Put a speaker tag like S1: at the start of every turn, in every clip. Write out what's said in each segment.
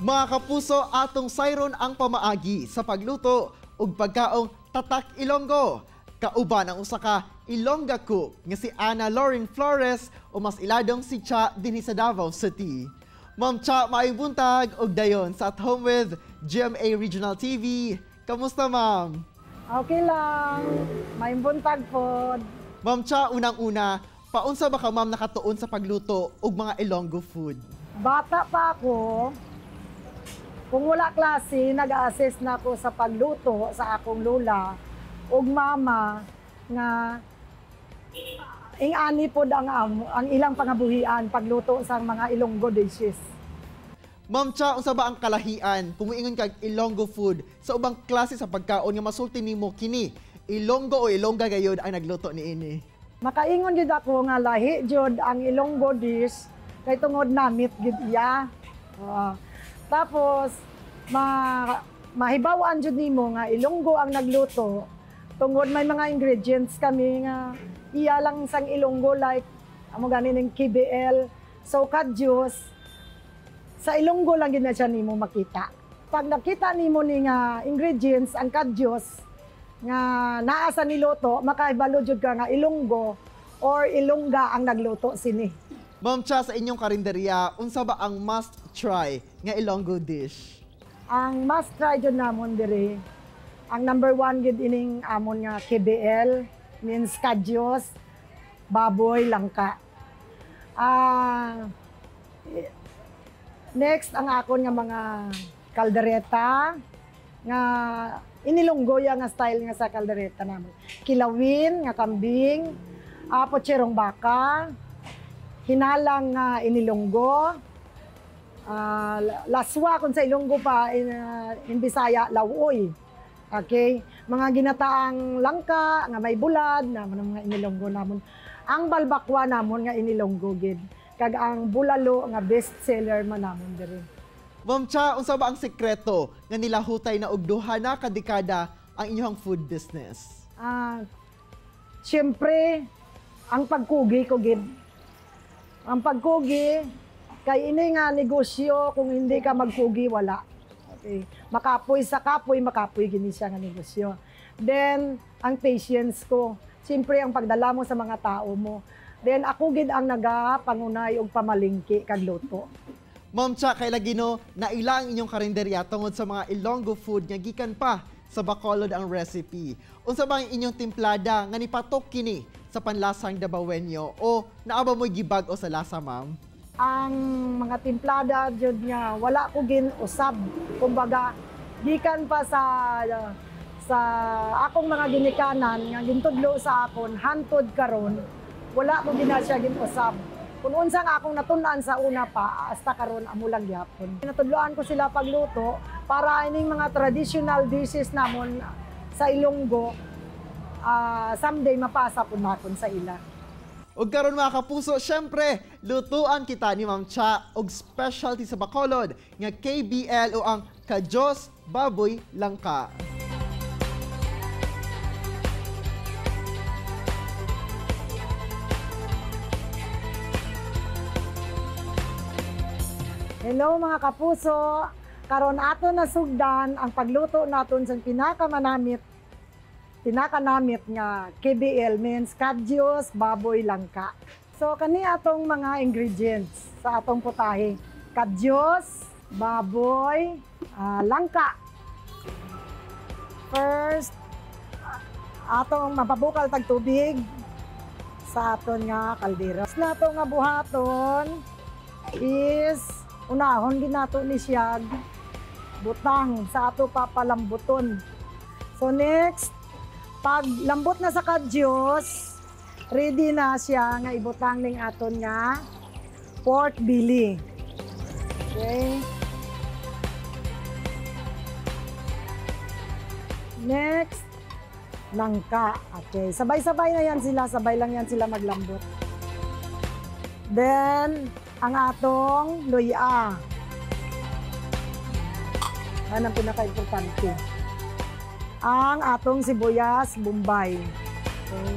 S1: Mga kapuso, atong sayron ang pamaagi sa pagluto ug pagkaong Tatak Ilonggo. Kauban ang usa ka Ilongga cook nga si Ana Lauren Flores o mas iladong si Cha dinhi sa Davao City. Ma'am Cha, maayong buntag ug dayon sa At Home with GMA Regional TV. Kamusta, ma'am?
S2: Okay lang. Maayong buntag po.
S1: Ma'am Cha, unang-una, paunsa ba ka, ma'am, nakatuon sa pagluto og mga Ilonggo food?
S2: Bata pa ako, kung wala klase, nag-assist na ako sa pagluto sa akong lola ug mama nga ing-ani pod ang ilang pangabuhian pagluto sa mga Ilonggo dishes.
S1: Ma'am Cha, unsa ba ang kalahian kung moingon kag Ilonggo food sa ubang klase sa pagkaon nga masulti nimo kini Ilonggo o Ilongga gayod ang nagluto niini?
S2: Makaingon gid ako nga lahi jud ang Ilonggo dish kay tungod namit gid iya. Tapos mahibaw-an jud nimo nga Ilonggo ang nagluto tungod may mga ingredients kami nga iya lang sang Ilonggo, like amo gani ning KBL. So kadyos sa Ilonggo lang gid na siya nimo makita. Pag nakita nimo ni nga ingredients ang kadyos nga naa sa niluto, makahibalo jud ka nga Ilonggo or Ilongga ang nagluto sini.
S1: Ma'am Cha, sa inyong karinderya, unsa ba ang must try nga Ilonggo dish?
S2: Ang must try jud namon diri, ang number one gid ining amon nga KBL, means kadyos, baboy, langka. Next ang akon nga mga kaldereta nga inilonggo ya nga style nga sa kaldereta namon. Kilawin nga kambing, pocherong baka, hinalang nga inilonggo, laswa kung sa Ilonggo pa, in Bisaya, lawoy. Okay? Mga ginataang langka nga may bulad na mga inilonggo namon. Ang balbakwa namon nga inilonggo gid. Kag ang bulalo nga best seller man namon diri.
S1: Ma'am Cha, unsa ba ang sekreto nga nilahutay na og duha na ka dekada ang inyong food business?
S2: Siyempre, ang pagkugi ko gid. Ang pagkugi kay ini nga negosyo, kung hindi ka magkugi wala. Okay. Makapoy sa kapoy, makapoy gini siya nga negosyo. Then, ang patience ko. Siyempre, ang pagdala mo sa mga tao mo. Then, ako gid ang nagapangunay og pamalingki kag luto.
S1: Ma'am Cha, kay lagi no, naila ang inyong karinderya tungod sa mga Ilonggo food nga gikan pa sa Bacolod ang recipe. Unsa ba ang inyong timplada nga nipatok kini sa panlasang Dabawenyo o naa ba mo'y gibag-o sa lasa, ma'am?
S2: Ang mga timplada jud nga wala ko gin usab. Kumbaga, gikan pa sa akong mga ginikanan nga gintudlo sa akon hantod karon, wala ko gina siya gin usab. Kung unsa nga akong natun-an sa una pa hasta karon amo lang gyapon. Natudloan ko sila pagluto para ining mga traditional dishes namon sa Ilonggo, someday mapasa pud nakon sa ila.
S1: Ug karon mga kapuso, syempre, lutuan kita ni Ma'am Cha og specialty sa Bacolod nga KBL o ang Kadyos Baboy Langka.
S2: Hello mga kapuso, karon ato nasugdan ang pagluto naton sa pinakanamit nga KBL, means Kadyos Baboy Langka. So kani atong mga ingredients sa atong putahe: kadyos, baboy, langka. First, atong mapabukal tag tubig sa aton nga kaldero. Nato nga buhaton is unahon gid nato ni siya butang sa ato papalambuton. So next, pag lambot na sa kadyos, ready na siya nga ibutang ning aton nga pork belly. Okay. Next, langka. Okay, sabay-sabay na yan sila, sabay lang yan sila maglambot. Then, ang atong luya. Yan ang pinaka-importante. Ang atong sibuyas, Bombay. Okay.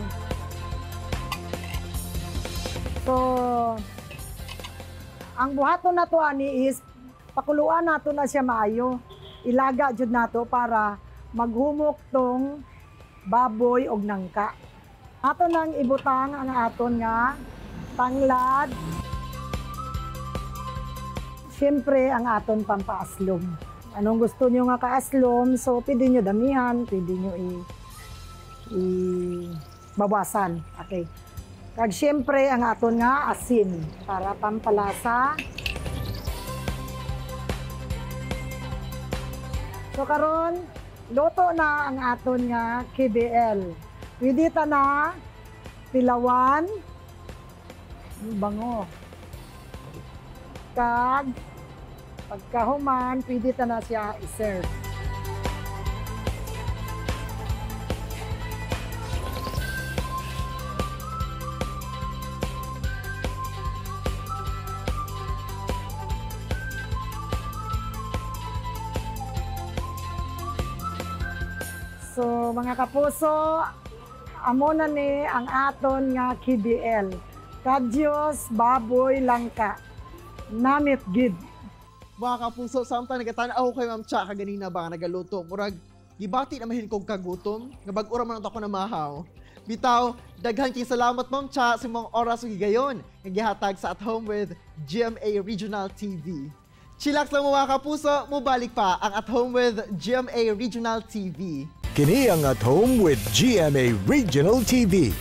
S2: So, ang buhaton na to ani is Pakuluan nato na siya maayo. Ilaga jud nato para maghumok tong baboy og nangka. Ato nang ibutang ang aton nga tanglad. Siyempre, ang aton pampaaslom. Anong gusto nyo nga kaaslom, so pwede nyo damihan, pwede nyo i bawasan. Okay. Kag siyempre, ang aton nga asin para pampalasa. So karon, luto na ang aton nga KBL. Pwede ta na tilawan, bango. Kag pagkahuman, pwede ta na siya i-serve. So mga kapuso, amo na ni ang aton nga KBL. Kadyos baboy langka. Namit gid.
S1: Mga kapuso, samtang nagatan-aw kay Ma'am Cha kaganina ba nga nagaluto, murag gibati na mahin kog kagutom, nga bag-o ra man ako na mahaw. Bitaw, daghan kay salamat Ma'am Cha sa imong oras ug higayon nga gihatag sa At Home with GMA Regional TV. Chillax lang mo mga kapuso, mubalik pa ang At Home with GMA Regional TV.
S3: Kini ang At Home with GMA Regional TV.